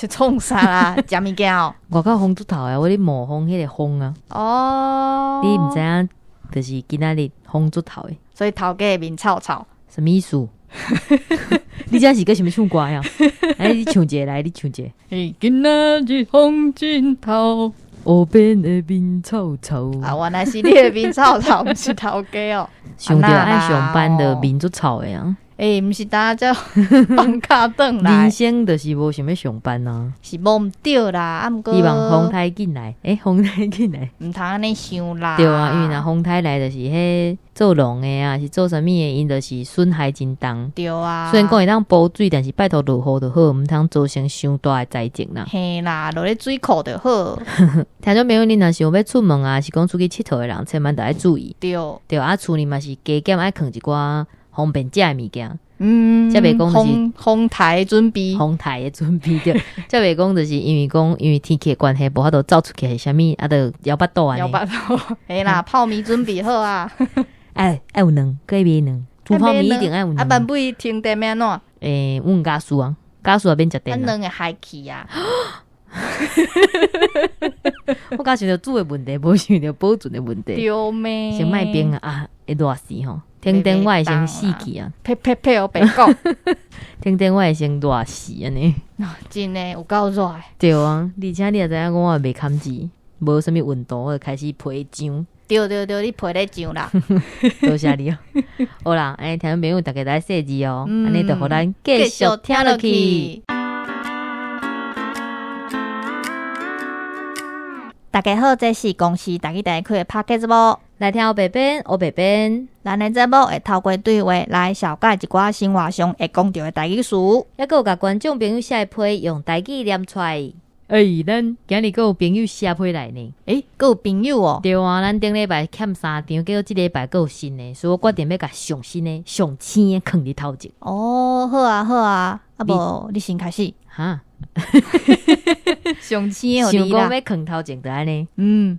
是創啥啦？食物件哦。外口風足透的，我咧冒風彼个風啊。哦。你毋知影，就是今仔日風足透的。所以頭家面臭臭。啥物意思？你這是閣想欲唱歌呀？欸，你唱一个來，你唱一个。欸，今仔日風真透，烏邊的面臭臭。啊，原來是你的面臭臭，毋是頭家哦。想著愛上班就面足臭的啊。欸，毋是今才放假轉來。人生就是無想欲上班啊。是無毋對啦，啊毋過希望風颱緊來，欸，風颱緊來。毋通按呢想啦。對啊，因為若風颱來就是彼做農的啊，是做啥物的，𪜶就是損害真重。對啊。雖然講會當補水，但是拜託落雨就好，毋通造成傷大的災情啦。嘿啦，落咧水庫就好。聽眾朋友，恁若是有欲出門啊，是講出去𨑨迌的人，千萬著愛注意。對。對啊，厝裡嘛是加減愛囥一寡方便食的物件。才袂講就是風颱準備，風颱的準備對，才袂講就是因為講因為天氣的關係，無法度走出去是啥物，啊，就枵腹肚按呢。枵腹肚，嘿啦，泡麵準備好啊。愛愛有卵，閣愛買卵，煮泡麵一定愛有卵。啊，萬尾停電欲按怎？欸，阮家私啊，家私也免食電啊。啊，卵會害去啊。我敢想著煮的問題，無想著保存的問題。對咩？先莫冰啊，啊，會熱死吼。停電我會先死去啊！呸呸呸！我白講。停電我會先熱死按呢。真的有夠熱。對啊，而且你也知影講我袂堪治，無啥物溫度，我就開始皮脹。對對對，你皮咧脹啦。多謝你哦。好啦，欸，聽眾朋友逐家來細緻哦，按呢就予咱繼續聽落去。大家好，這是公視台語台開的 Podcast 節目，來聽烏白編，烏白編。咱的節目會透過對話來紹介一寡生活上會講著的台語詞，猶閣有共觀眾朋友寫批用台語念出來。欸，咱今日閣有朋友寫批來呢？欸，閣有朋友哦？對啊，咱頂禮拜欠三張，結果這禮拜閣有新的，所以我決定欲共上新的、上鮮的囥佇頭前。哦，好啊，好啊，啊無你先開始。哈？上鮮想講欲囥頭前就按呢。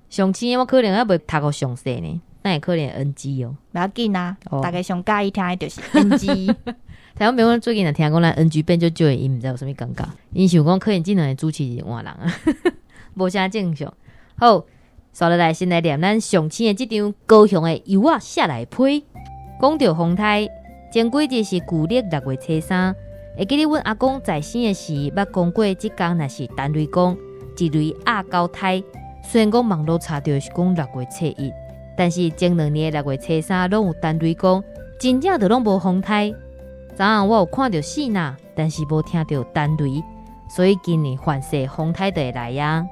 上鮮我可能猶未讀予詳細呢，哪會可能 NG 哦？無要緊啊，逐家上佮意聽的就是 NG。聽眾朋友最近若聽講咱 NG 變足少的，𪜶毋知有啥物感覺？𪜶想講可能這兩个主持人換人啊，無啥正常。好，紲落來先來念咱上鮮的這張高雄的柚仔寫來批。講著風颱，前幾日是舊曆六月初三。會記得阮阿公在生的時，捌講過，這工若是陳雷公，一雷壓九胎。雖然講網路查著是講六月初一，但是前兩年的六月初三攏有陳雷公，真正就攏無風颱。昨暗我有看著四若，但是無聽著陳雷，所以今年凡勢風颱就會來啊。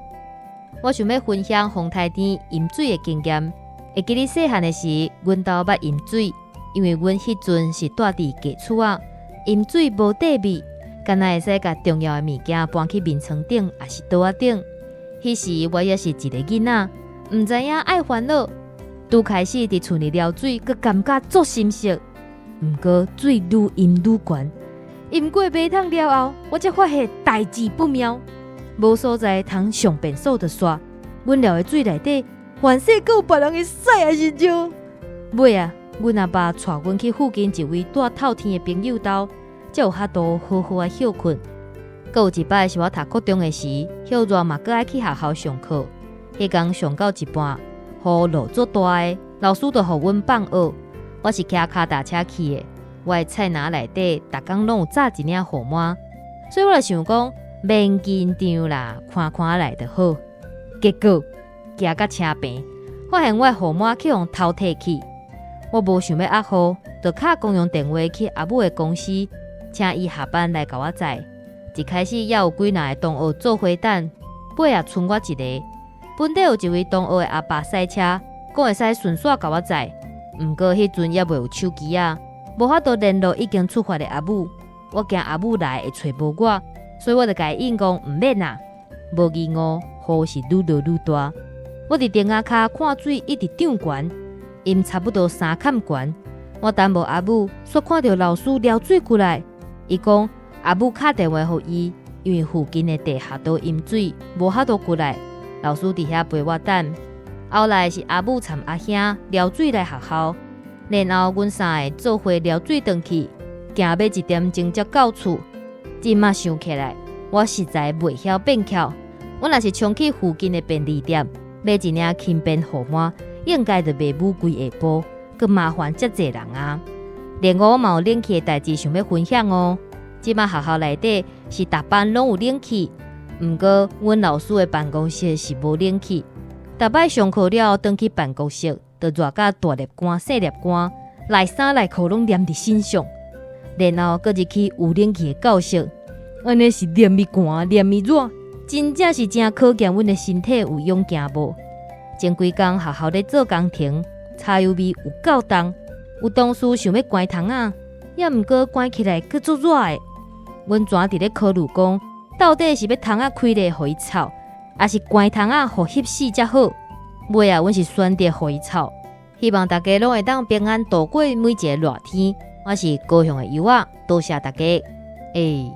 我想欲分享風颱天飲水的經驗。會記得細漢的時，阮兜捌淹水，因為阮彼陣是蹛佇隔厝仔。淹水無塊面，敢若會使共重要的物件搬去眠床頂，抑是桌仔頂。彼時我猶是一个囡仔，毋知影愛煩惱。拄開始佇厝裡撩水，閣感覺足心塞。毋過水愈淹愈懸，淹過馬桶了後，我才發現代誌不妙，無所在通上便所就煞。阮撩的水內底，凡勢閣有別人的屎抑是尿。尾仔，阮阿爸帶阮去附近一位蹛透天的朋友兜，才有法度好好仔歇睏。閣有一擺是我讀國中的時，歇熱嘛閣愛去學校上課。彼工上到一半，雨落足大的，老師就予阮放學。我是騎跤踏車去的，我的菜籃內底逐工攏有紮一領雨帽，所以我就想講免緊張啦，寬寬來就好。結果行到車棚，發現我的雨帽去予偷提去。我無想欲壓雨，就敲公用電話去阿母的公司，請伊下班來共我載。一開始猶有幾若个同學做伙等，尾仔賰我一个。本底有一位同學的阿爸駛車，講會使順紲共我載，毋過彼陣猶未有手機仔，無法度聯絡已經出發的阿母。我驚阿母來會揣無我，所以我就共伊應講毋免啦。無疑誤，雨是愈落愈大。我佇燈仔跤看水一直漲懸。淹差不多三崁懸，我等無阿母，煞看著老師撩水過來。伊講阿母敲電話予伊，因為附近的地下道淹水，無法度過來。老師佇遐陪我等。後來是阿母摻阿兄撩水來學校，然後阮三个做伙撩水轉去，行欲一點鐘才到厝。這馬想起來，我實在袂曉變巧。阮若是衝去附近的便利店買一領輕便予滿，應該就袂舞規下晡，閣麻煩遮濟人啊！另外，我嘛有冷氣的代誌想欲分享哦。這馬學校內底是逐班攏有冷氣，毋過阮老師的辦公室是無冷氣。逐擺上課了後，轉去辦公室，就熱甲大粒汗、細粒汗，內衫內褲攏黏佇身上。然後閣入去有冷氣的教室，按呢是連伊寒，連伊熱，真正是誠考驗阮的身體有勇健無？前幾工學校咧做工程，柴油味有夠重，有同事想欲關窗仔，也毋過關起來閣足熱的。阮怎佇咧考慮講，到底是欲窗仔開咧予伊臭，抑是關窗仔予翕死才好？尾仔，阮是選擇予伊臭。希望大家攏會當平安度過每一个熱天。我是高雄的柚仔，多謝大家。欸，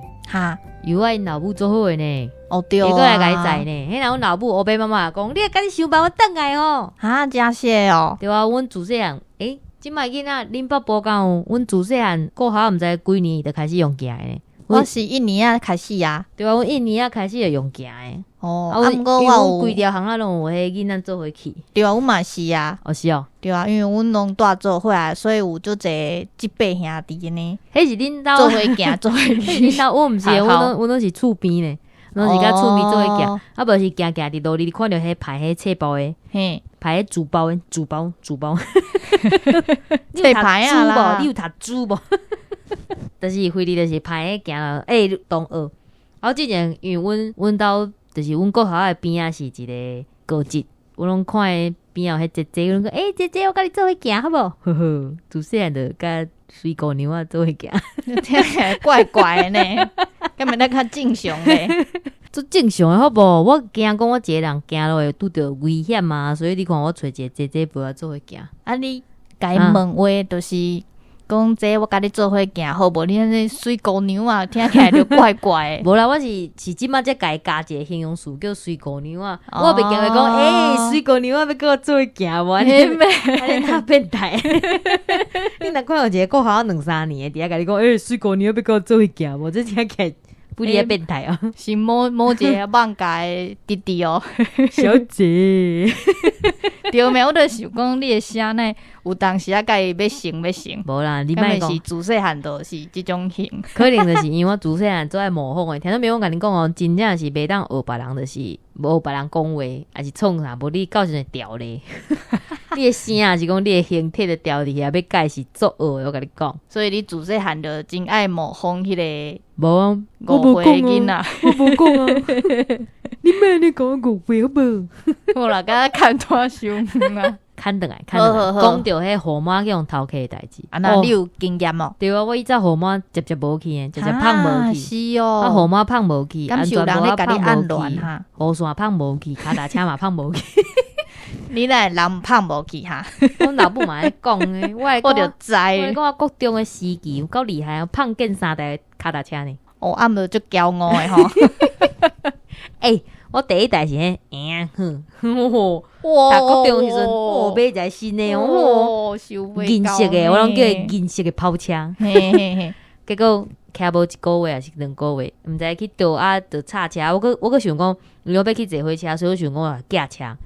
柚仔𪜶老母足好的呢。哦對會閣來共伊載呢。彼若阮老母烏爸媽媽講，你會家己想辦法轉來哦。哈，誠謝哦。對啊，阮自細漢，欸，這擺囡仔恁北部敢有？阮自細漢國校毋知幾年就開始用行的。我是一年仔開始啊。對啊，阮一年仔開始就用行的。哦，啊，毋過我有規條巷仔攏有彼囡仔做伙去。對啊，阮嘛是啊。哦，是哦。對啊，因為阮攏蹛做伙啊，所以有足濟這輩兄弟呢。彼是恁兜做伙行，做伙去。恁兜我毋是，阮攏是厝邊呢，攏是佮厝邊做伙行，啊無是行行佇路裡，看著彼排彼冊包的，排彼書包的，書包書包。冊牌啊啦！你有讀書無？就是非得就是排彼行啦，欸，同學。啊，之前因為阮兜就是阮國校的邊仔是一个高職，我攏看彼邊有彼姐姐，阮講欸姐姐，我佮你做伙行好無？呵呵，自細漢就佮水姑娘仔做伙行，聽起來怪怪的呢，敢會當較正常咧？足正常的好無？我驚講我一个人行路會拄著危險啊，所以你看我揣一个姐姐陪我做伙行。啊，你共伊問話就是講這我佮你做伙行好無？你按呢水姑娘啊，聽起來就怪怪的。無啦，我是這擺才共伊加一个形容詞叫水姑娘啊。我袂驚會講，欸，水姑娘啊，欲佮我做伙行無？按呢按呢若變態。你若看有一个國校兩三年的，佇遐共你講，欸，水姑娘欲佮我做伙行無？這聽起來不離變態哦。是某某一个網咖的弟弟哦，小姐。對咩？我就想講你的聲呢，有當時啊，共伊欲成欲成。無啦，你莫講是自細漢就是這種型。可能就是因為我自細漢足愛模仿的。聽眾朋友，我共你講哦，真正是袂當學別人，就是無學別人講話，抑是創啥，無你到時陣會掉咧。你的聲抑是講你的形體就掉佇遐，欲改是足學的。我共你講。所以你自細漢就真愛模仿彼个無啊，誤會的囡仔。我無講啊。你莫按呢共我誤會好無？好啦，敢若牽拖傷遠啊。牽轉來，牽轉來，講著彼雨毛去予偷去的代誌。啊，那你有經驗哦？對啊，我以前雨毛捷捷無去的，捷捷麭無去。是哦。啊，雨毛麭無去，敢是有人咧共你按亂哈？雨傘麭無去，跤踏車嘛麭無去。你哪會人麭無去哈？阮老母嘛咧講的，我我就知。我講我國中的時期有夠厲害，麭見三台跤踏車呢。哦，啊毋足驕傲的吼。欸，我第一台是彼，欸哼，哇！讀國中的時陣，哦，買一台新的哦，銀色的，我攏叫伊銀色的跑車。結果騎無一個月抑是兩個月，毋知去倒啊，就插車。我閣想講，因為我欲去坐火車，所以我想講啊，借車，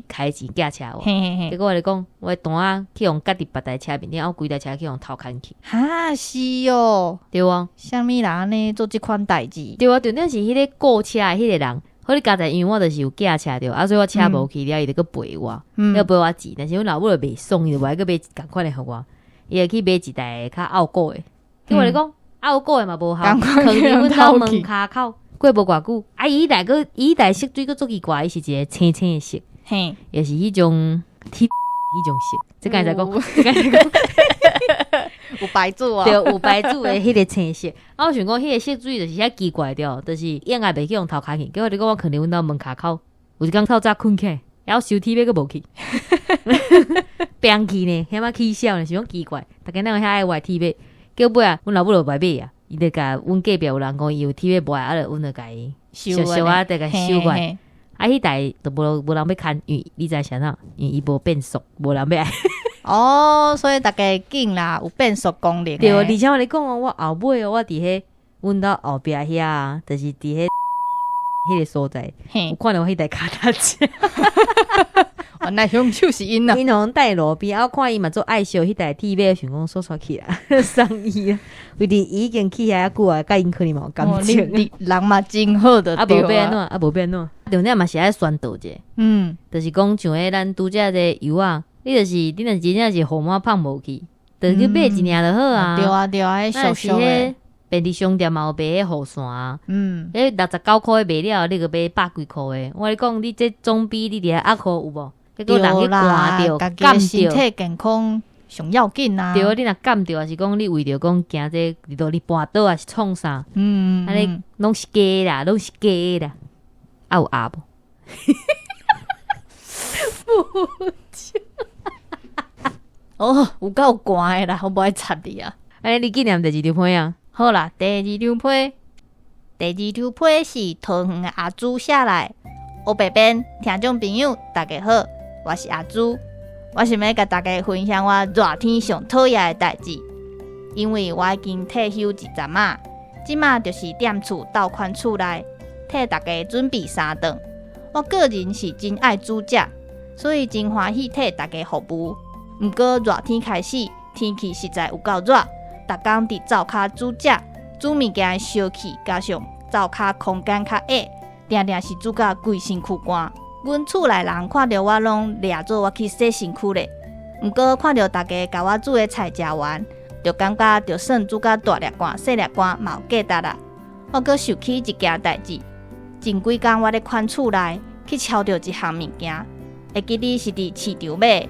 開錢借車。結果我咧講，我的單仔去予佮佇別台車面頂，我規台車去予偷牽去。哈，是哦。對啊。啥物人按呢做這款代誌？對啊，重點是彼个顧車的彼个人。好你佳哉，因為我就是有借車著，啊，所以我車無去了，伊就閣賠我，閣賠我錢。但是阮老母就袂爽，伊就無愛閣買仝款的予我，伊就去買一台較奧古的。結果咧講，奧古的嘛無效，囥佇阮兜門跤口，過無偌久，啊，伊彼台閣伊彼台色水閣足奇怪，伊是一个青青的色，也是彼種鐵彼種色。這敢會使講，這敢會使講。有牌子哦。對，有牌子的彼个青色。啊，我想講彼个色水就是遐奇怪著，就是應該袂去予偷牽去。結果你講我囥佇阮兜門跤口，有一工透早睏起來，然後收鐵馬閣無去，變去呢，遐仔起痟呢，想講奇怪，逐家哪有遐愛我的鐵馬？結果尾仔，阮老母就無愛買啊，伊就共阮隔壁有人講伊有鐵馬無愛，啊，就阮就共伊俗俗啊，就共收過來。啊，彼台就無人欲牽，因為你知啥物？因為伊無變速，無人欲愛。哦，所以逐家緊啦，有變速功能。對，而且我共你講哦，我後尾哦，我佇彼阮兜後壁遐，就是佇彼彼個所在，有看著我彼台跤踏車。原來兇手是𪜶啊！𪜶予阮硩路邊，啊，我看伊嘛足愛惜彼台鐵馬，想講煞煞去啦，送伊啊，為佇已經去遐久啊，佮𪜶可能嘛有感情。你人嘛真好的，啊，無欲按怎，啊，無欲按怎，重點嘛是愛宣導者。就是講像彼咱拄才這油仔，你就是你若真正是予滿麭無去，就去買一領就好啊。對啊對啊，彼俗俗的。便利商店嘛有賣彼雨傘啊。彼69箍賣了，你閣買百幾箍的。我共你講，你這總比你佇遐壓雨有無？結果人去寒著、感著，身體健康上要緊啊！對啊，你若感著，抑是講你為著講驚這佇倒你跋倒抑是創啥？按呢攏是假啦，攏是假啦。啊有鴨無？無哦，有夠寒的啦，我無愛插你啊！按呢，你去念第二張批啊？好啦，第二張批，第二張批是桃園的阿朱寫來。烏白編聽眾朋友，大家好，我是阿朱，我想欲共大家分享我熱天上討厭的代誌，因為我已經退休一陣仔，這馬就是踮厝鬥看厝內，替大家準備三頓。我個人是真愛煮食，所以真歡喜替大家服務。毋過熱天開始，天氣實在有夠熱，逐工佇灶跤煮食，煮物件的燒氣加上灶跤空間較狹。定定是煮甲規身軀汗，阮厝內人看著我攏掠做我去洗身軀咧。毋過看著大家共我煮的菜食完，就感覺就算煮甲大粒汗、細粒汗嘛有價值啦。我閣想起一件代誌，前幾工我咧看厝內，去撨著一項物件，會記得是佇市場買的。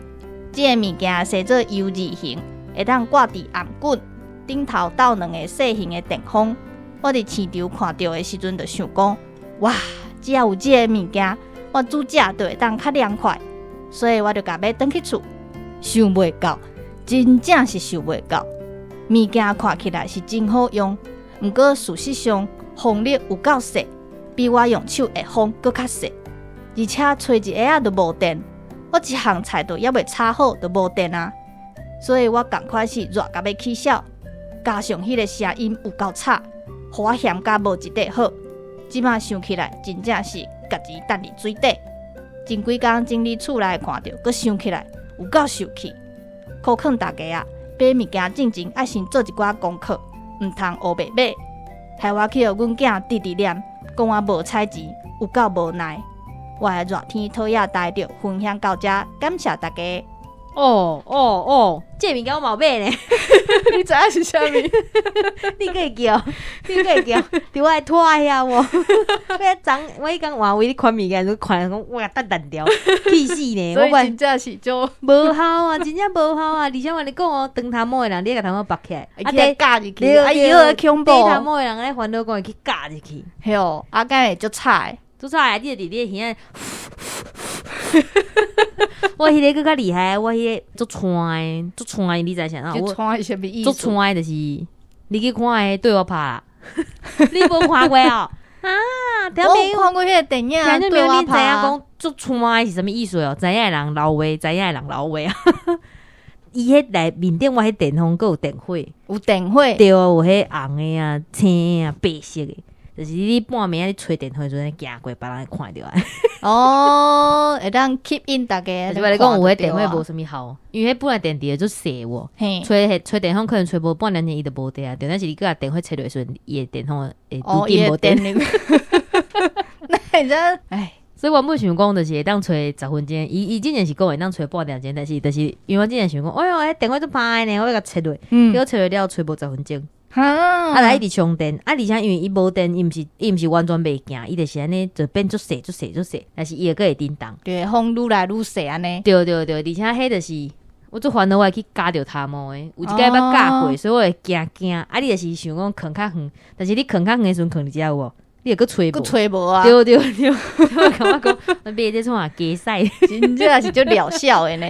這個物件生做 U 字形，會當掛佇頷頸頂頭鬥兩个細型的電風。我佇市場看著的時陣，就想講。哇！只要有這個物件，我煮食就會當較涼快，所以我就共買轉去厝。想袂到，真正是想袂到，物件看起來是真好用，毋過事實上風力有夠細，比我用手的風閣較細，而且吹一下仔就無電，我一項菜都猶未炒好就無電啊！所以我仝款是熱甲欲起痟，加上彼個聲音有夠吵，予我嫌甲無一塊好。這馬想起來，真正是共錢擲佇水底。前幾工整理厝內看著，閣想起來，有夠受氣。苦勸大家啊，買物件進前愛先做一寡功課，毋通烏白買。害我去予阮囝直直念，講我無彩錢，有夠無奈。我的熱天討厭代誌分享到這，感謝大家。哦哦哦，這個物件我嘛有買呢。你知影是啥物？你閣會叫？你閣會叫？佇我的拖遐無？我昨我彼工換位咧看物件，就看講哇，等彈掉，氣死呢！所以真正是足無效啊，真正無效啊！而且我共你講哦，長頭毛的人，你共頭毛縛起來，啊，會咬入去，哎喲，恐怖！短頭毛的人咧煩惱講會去咬入去。嘿哦，啊，敢會足吵的？足吵的，你就佇你的耳仔。我彼个閣較厲害，我彼個足喘的，足喘的，你知啥？足喘是啥物意思？足喘的就是你去看彼對我拍啦，你無看過哦？啊，我有看過彼個電影，對我拍。你知影講足喘的是啥物意思哦？知影的人留話，知影的人留話啊。伊彼內面頂，我彼電風閣有電火，有電火，對啊，有彼紅的啊、青的啊、白色的。就是你半暝仔咧吹電風的時陣，行過，別人會看著啊。哦，會當吸引大家。就是你講有彼電火無啥物效，因為彼本來電池就細無，吹吹電風可能吹無半兩年伊就無電啊。重點是你閣共電火切落時陣，伊的電風會拄緊無電。那會怎？唉，所以我本想講就是會當吹10分鐘，伊伊之前是講會當吹半點鐘，但是就是因為我之前想講，哎喲，彼電火足歹呢，我欲共切落，結果切落了吹無十分鐘。啊，來一直充電，啊，而且因為伊無電，伊毋是完全袂行，伊就是按呢就變足細足細足細，但是伊會閣會振動。對，風愈來愈細按呢。對對對，而且彼就是我足煩惱，我會去咬著頭毛的，有一擺捌咬過，所以我會驚驚。啊，你就是想講囥較遠，但是你囥較遠的時陣囥佇遮有無？你會閣吹無？閣吹無啊？對對對，我感覺講買這創啥假使，真正是足療效的呢。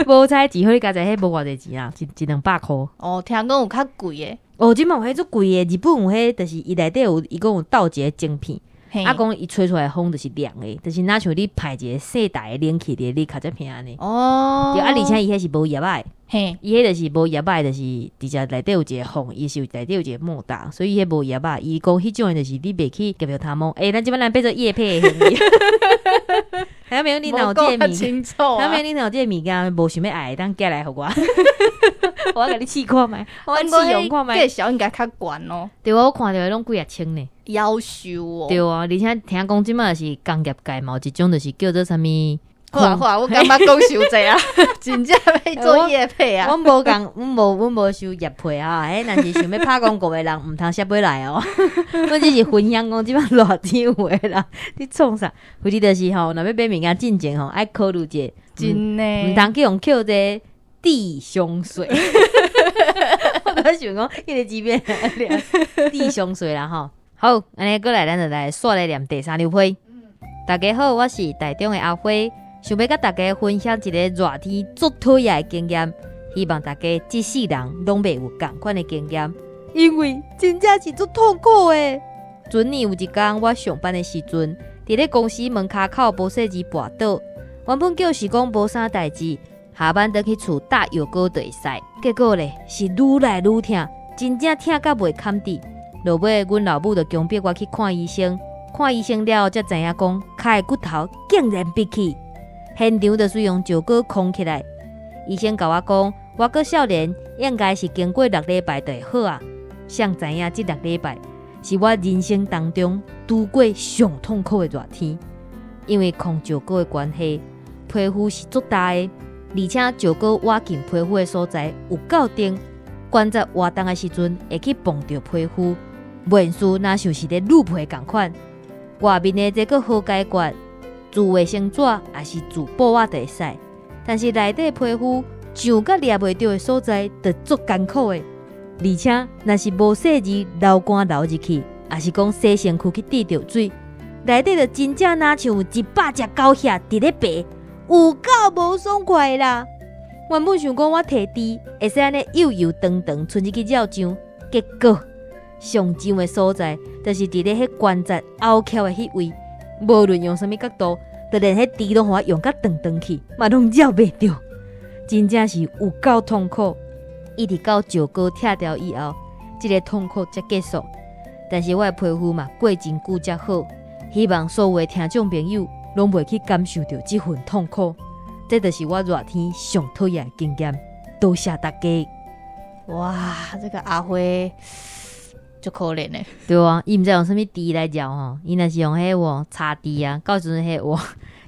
無彩錢，好你加在彼無偌濟錢啊，一兩百箍。哦，聽講有較貴的。哦，這馬有彼足貴的，日本有彼，就是伊內底有伊講有鬥一个晶片，啊，講伊吹出來的風就是涼的，就是若像你排一个細台的冷氣佇你跤才坪按呢。哦，對啊，而且伊彼是無葉仔的。伊彼就是無葉仔，就是直接內底有一个縫，伊是有內底有一个莫打，所以彼無葉仔。伊講彼種的就是你袂去夾著頭毛。欸，咱這擺來變做業配的行為。還有沒有你腦這物？清楚啊。還沒有你腦這物件無想欲愛，當寄來予我。我共你試看覓，我試用看覓。價錢應該較懸哦。對啊，我看著攏幾仔千呢。夭壽哦。對啊，而且聽講這擺是工業界嘛，有一種就是叫做啥物？好啊好啊，我感覺講傷濟啊，真正欲做業配啊。阮無共，阮無收業配啊。欸，若是想欲拍廣告的人，毋通寫飛來哦。阮只是分享講這擺熱天有的人，你創啥？反正就是吼，若欲買物件進前吼，愛考慮者，真的，毋通去予扣這個智商稅。我剛想講，彼个字變智商稅啦吼。好，按呢過來，咱就來煞來念第三張批。大家好，我是台中的阿花。想欲佮大家分享一个熱天足討厭的經驗，希望大家這世人攏袂有仝款的經驗，因為真正是足痛苦的。前年有一工，我上班的時陣，佇咧公司門跤口無細膩跋倒，原本叫是講無啥代誌，下班轉去厝貼藥膏就會使，結果咧是愈來愈疼，真正疼甲袂堪佇。落尾，阮老母就強迫我去看醫生，看醫生了後才知影講，跤的骨頭竟然篕去。現場就隨用石膏匡起來。醫生共我講，我閣少年，應該是經過六禮拜就會好啊。誰知影這六禮拜是我人生當中度過上痛苦的熱天，因為匡石膏的關係，皮膚是足焦的，而且石膏倚近皮膚的所在有夠硬，關節活動的時陣會去碰著皮膚，面書若像是咧滷皮仝款。外面的這閣好解決。自衛生紙抑是自布仔就會使，但是內底皮膚上佮掠袂著的所在，就足艱苦的。而且，若是無細膩流汗流入去，抑是講洗身軀去滴著水，內底就真正若像有100隻狗額佇咧爬，有夠無爽快的啦。原本想講我提豬會使按呢幼幼長長伸入去繞上，結果上上的所在，就是佇咧彼關節凹翘的彼位。無論用啥物角度，就連彼豬攏予我用甲長長去，嘛攏繞袂著，真正是有夠痛苦。一直到石膏拆掉以後，這个痛苦才結束。但是我的皮膚嘛過真久才好。希望所有的聽眾朋友攏袂去感受著這份痛苦。這就是我熱天上討厭的經驗。多謝大家。哇，這個阿輝。足可憐的，對啊，伊毋知用啥物豬來繞吼，伊若是用彼個柴豬啊，到時陣彼個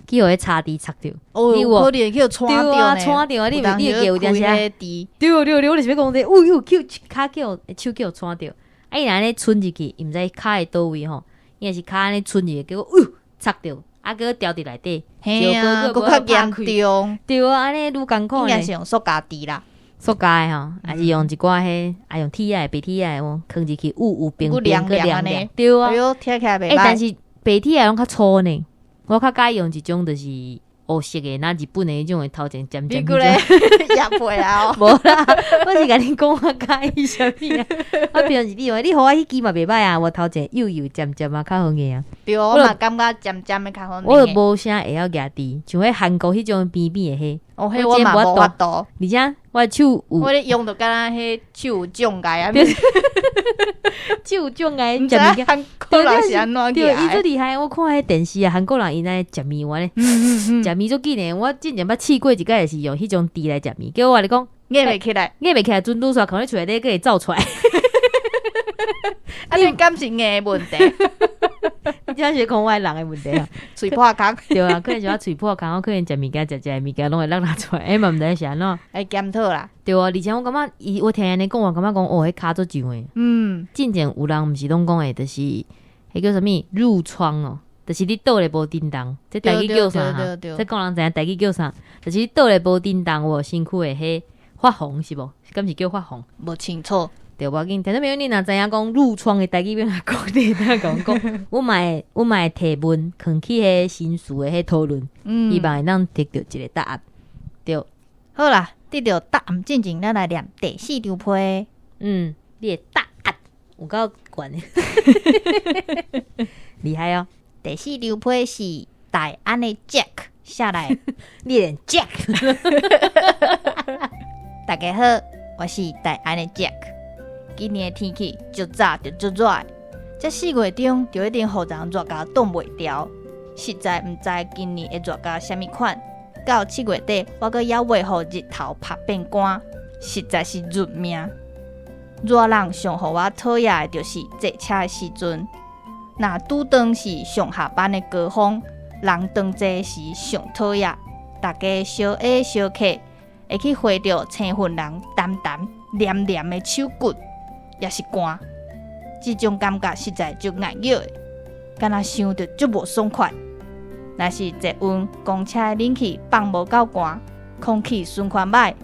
去予彼柴豬插著，哦，有可能去予穿著呢，穿著啊，你你會記有當時啊？對對對，我就是欲講這個，哦喲，去跤去予手去予穿著，啊，伊若按呢伸入去，伊毋知跤的佗位吼，伊若是跤按呢伸入去，結果喲插著，啊，閣牢佇內底，嘿啊，閣較嚴重，對啊，按呢愈艱苦，應該是用塑膠豬啦。塑膠的吼，抑是用一寡彼，啊用鐵仔的、白鐵仔的，吭入去有有冰冰閣涼涼，對啊。哎喲，聽起來袂歹。欸，但是白鐵仔攏較粗呢，我較佮意用一種就是烏色的，若日本的彼種的頭前尖尖。你閣咧業配啊？無啦，我是共你講我佮意啥物啊。我平常時你用，你予我彼支嘛袂歹啊，我頭前幼幼尖尖啊，較好額啊。對，我嘛感覺尖尖的較好。我就無啥會曉舉豬，像彼韓國彼種扁扁的彼。哦，彼我嘛無法度。而且我的手有，我咧用著敢若彼手有障礙啊，手有障礙食物件。韓國人是按怎對，伊足厲害。我看彼電視啊，韓國人𪜶按呢食麵丸咧，食麵足緊的。我之前捌試過一擺，是用彼種豬來食麵，結果我共你講，咬袂起來，咬袂起來，陣拄煞囥咧喙內底，閣會走出來。啊，你敢是硬的問題？你這是講我人的問題啊？喙破空。對啊，可能是我喙破空，我可能食物件食食物件攏會落落出來，欸嘛毋知是按怎。會檢討啦。對啊，而且我感覺伊，我聽𪜶按呢講，我感覺講哦，彼跤足上的。進前有人毋是攏講的，就是彼叫啥物褥瘡哦，就是你倒咧無振動，這台語叫啥？這講人知影台語叫啥？就是你倒咧無振動，有身軀的彼發紅是無？敢是叫發紅？無清楚。對，無要緊。聽眾朋友，你若知影講褥瘡的台語欲按怎講，你會當共阮講。阮嘛會提問，囥去彼新事的彼討論，希望會當得著一個答案。對，好啦，得著答案進前，咱來念第四張批。嗯，你的答案有夠懸的，厲害哦！第四張批是大安的 Jack 寫來，你連 Jack。大家好，我是台安的 Jack。今年的天氣足早就足熱的，這4月中就一定予人熱甲擋袂牢。實在毋知今年會熱甲啥物款。到7月底，我閣猶未予日頭曬變乾，實在是認命。熱人上予我討厭的就是坐車的時陣，若拄當是上下班的高峰，人當濟時上討厭，大家相挨相靠，會去聞著青雲人澹澹黏黏的手骨，抑是汗，這種感覺實在足礙耳的，敢若想著足無爽快。若是捷運、公車的冷氣放無夠懸，空氣循環歹，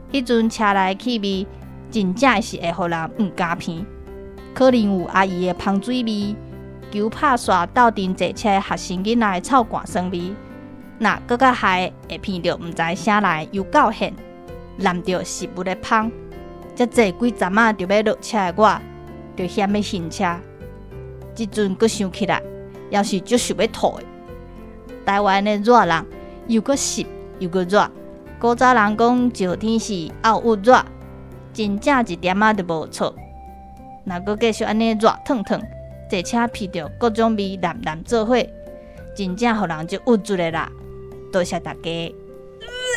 彼陣車內氣味真正是會予人毋甘鼻。可能有阿姨的芳水味，球拍煞鬥陣坐車的學生囡仔的臭汗酸味，若閣較害會鼻著毋知啥來的油垢現，澹著食物的芳。才坐幾站仔就欲落車的我，就嫌欲還車。這陣閣想起來，猶是足想欲吐的。台灣的熱人又閣濕又閣熱，古早人講石天是漚鬱熱，真正一點仔都無錯。若閣繼續按呢熱燙燙，坐車鼻著各種味澹澹做伙，真正予人足鬱卒的啦。多謝大家。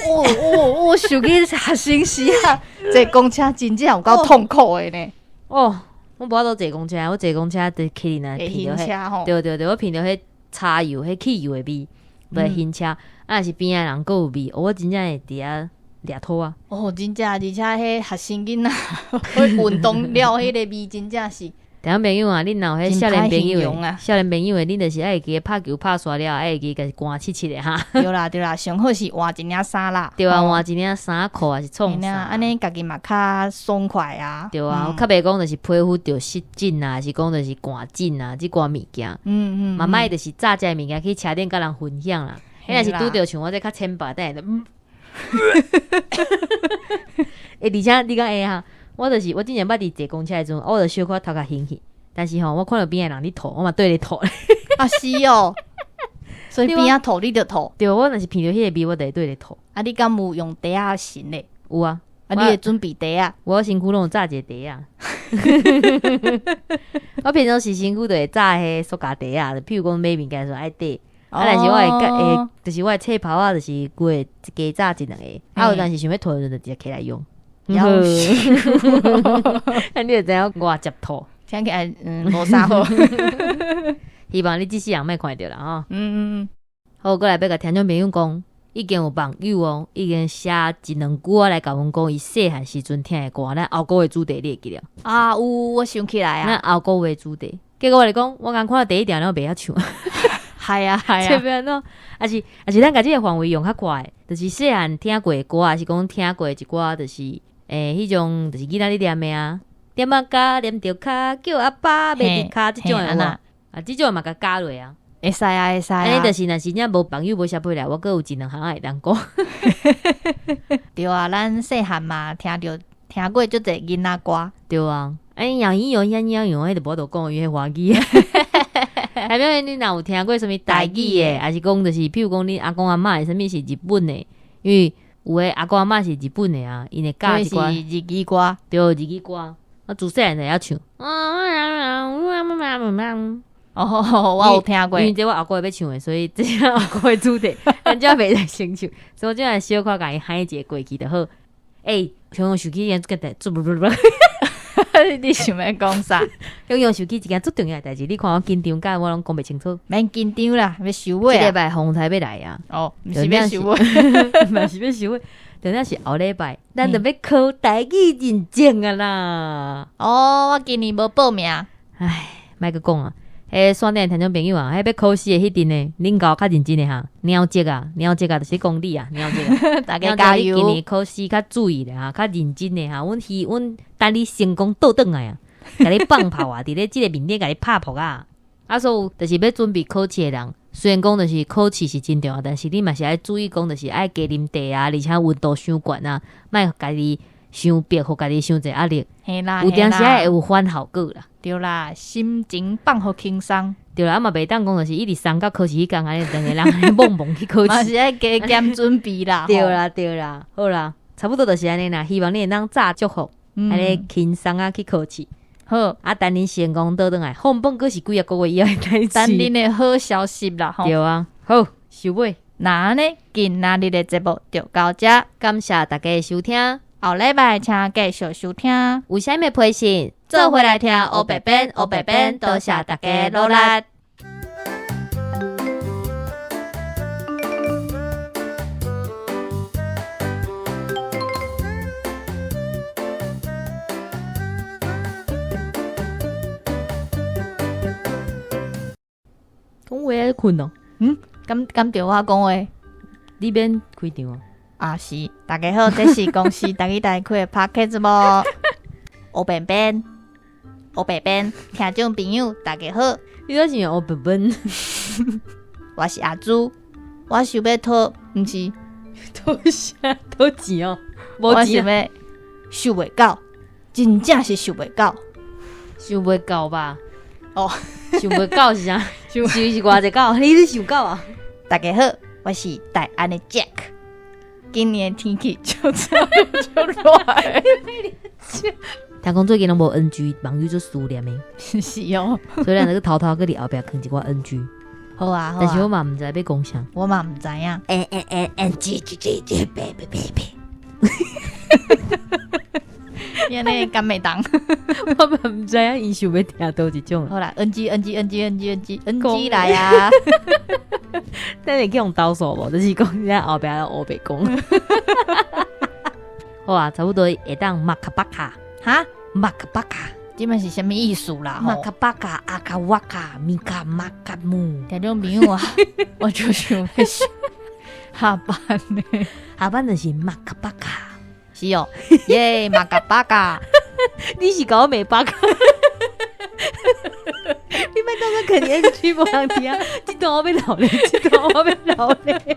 哦哦，我想起學生時啊，坐公車真正有夠痛苦的呢。哦，我無法度坐公車，我坐公車就去呢，鼻著彼，對對對，我鼻著彼柴油、彼汽油的味，袂還車，啊若是邊仔人閣有味，我真正會佇遐掠吐啊！哦，真正，而且彼學生囡仔運動了，彼个味真正是。聽眾朋友啊，恁若有彼少年朋友，少年朋友的，恁就是愛會記得拍球拍煞了，愛會記共汗溼溼的哈。對啦對啦，上好是換一領衫啦。對啊，換一領衫褲還是創啥？按呢家己嘛較爽快啊。對啊，較袂講就是皮膚著濕疹啊，還是講就是汗疹啊，這寡物件。嘛莫就是炸這物件去車頂佮人分享啦。彼若是拄著像我這較淺白，等下就。欸，而且你敢會哈？我就是我之前捌佇坐公車的時陣，我就小可頭殼興去，但是吼，我看著邊仔人咧吐，我嘛綴咧吐。啊是哦，所以邊仔吐你就吐。對，我若是鼻著彼個味，我就會綴咧吐。啊，你敢有用袋仔擤咧？有啊，啊，你會準備袋仔？我身軀攏有紮一個袋仔。我平常時身軀就會紮彼塑膠袋仔，譬如講買物件時陣愛袋。啊，但是我會會，就是我的冊包仔，就是規個加紮一兩个。啊，有當時想欲吐的時陣，就直接揢來用。夭壽，啊，你就知影偌捷吐，聽起來無啥好。希望你這世人莫看著啦吼。好，過來欲共聽眾朋友講，已經有網友哦，已經寫一兩句仔來共阮講，伊細漢時陣聽的歌，咱後個月主題你會記得？啊，有，我想起來啊。咱後個月主題，結果我來講，我剛看到第一條，我袂曉唱。係啊係啊，欲按怎？抑是咱共這个範圍用較闊，就是細漢聽過的歌，抑是講聽過一寡，就是彼種就是囡仔咧念的啊，踮仔跤踮著跤，叫阿爸欲佇跤，這種的有無？啊，這種嘛共加落啊。會使啊，會使啊。按呢就是若是真正無網友無寫批來，我閣有一兩項會當講。對啊，咱細漢嘛聽著聽過足濟囡仔歌。對啊，哎，楊怡有楊楊楊，彼就無法度講，因為華語。代表你若有聽過啥物台語的，抑是講就是，譬如講恁阿公阿嬤啥物是日本的，因為有的阿公阿嬤是日本的啊，𪜶會教一寡日語歌，對，日語歌，我自細漢就會曉唱。哦，我有聽過，因為這我後個月欲唱的，所以這是後個月主題，咱這袂使先唱，所以我這來小可共伊喊一下過去就好。欸，雄雄手機已經做不不不。你想欲講啥？雄雄手機一件足重要的代誌，你看我緊張甲我攏講袂清楚。免緊張啦，欲收尾啊！這禮拜風台欲來啊！哦，毋是欲收尾，嘛是欲收尾。重點是後禮拜，咱就欲考台語認證啊啦！哦，我今年無報名。唉，莫閣講啊！彼線頂聽眾朋友啊，彼欲考試的彼陣呢，恁共我較認真的哈。鳥叔啊，鳥叔啊，就是講你啊，鳥叔啊，大家加油！今年考試較注意咧哈，較認真的哈。阮希阮等你成功倒轉來啊，共你放炮啊，佇咧這个面頂共你拍噗啊。啊，所以就是欲準備考試的人，雖然講就是考試是真重要，但是你嘛是愛注意講，就是愛加啉茶啊，而且溫度傷懸啊，莫家己傷逼，予家己傷濟壓力。嘿啦，有當時會有反效果啦。對啦，心情放予輕鬆。對啦，啊嘛袂當講就是一直鬆到考試彼工，按呢兩个人按呢懵懵去考試。嘛是愛加減準備啦。對啦對啦，好啦，差不多就是按呢啦。希望你會當炸祝福，按呢輕鬆啊去考試。好，啊，等恁成功倒轉來，放榜閣是幾仔個月以後的代誌。等恁的好消息啦吼。對啊，好，收尾。那按呢，今仔日的節目就到這，感謝大家的收聽。後禮拜請繼續收聽。有啥物批信，做伙來聽烏白編，烏白編，多謝大家努力。講話愛睏哦。嗯，敢敢著我講話？你免開場啊。啊是，大家好，這是公視台語台開的 Podcast 節目。烏白編，烏白編，聽眾朋友大家好。你這是烏白編？我是阿朱，我想欲討，毋是討啥？討錢哦，我想欲想袂到，真正是想袂到，想袂到吧？哦，想袂到是啥？想是偌濟狗？你咧想狗啊？大家好，我是台安的 Jack。今年天氣就這就熱。聽講最近攏無 NG，網友足思念的。是哦，所以咱就偷偷閣佇後壁囥一寡 NG。好啊，但是我嘛毋知欲講啥。我嘛毋知影。 N N N N G G G G B B B B。你按呢敢會當？我嘛毋知影伊想欲聽佗一種。好啦，NG NG NG NG NG NG 來啊！等下去予投訴無？就是講你喺後壁烏白講。好啊，差不多會當馬卡巴卡。哈？馬卡巴卡，這擺是啥物意思啦？馬卡巴卡，阿卡瓦卡，米卡馬卡姆。聽眾朋友啊，我就想欲下班呢，下班就是馬卡巴卡。是哦，耶，馬卡巴卡，你是共我罵巴卡？你莫當作肯定 NG 無人聽，這段我欲留咧，這段我欲留咧。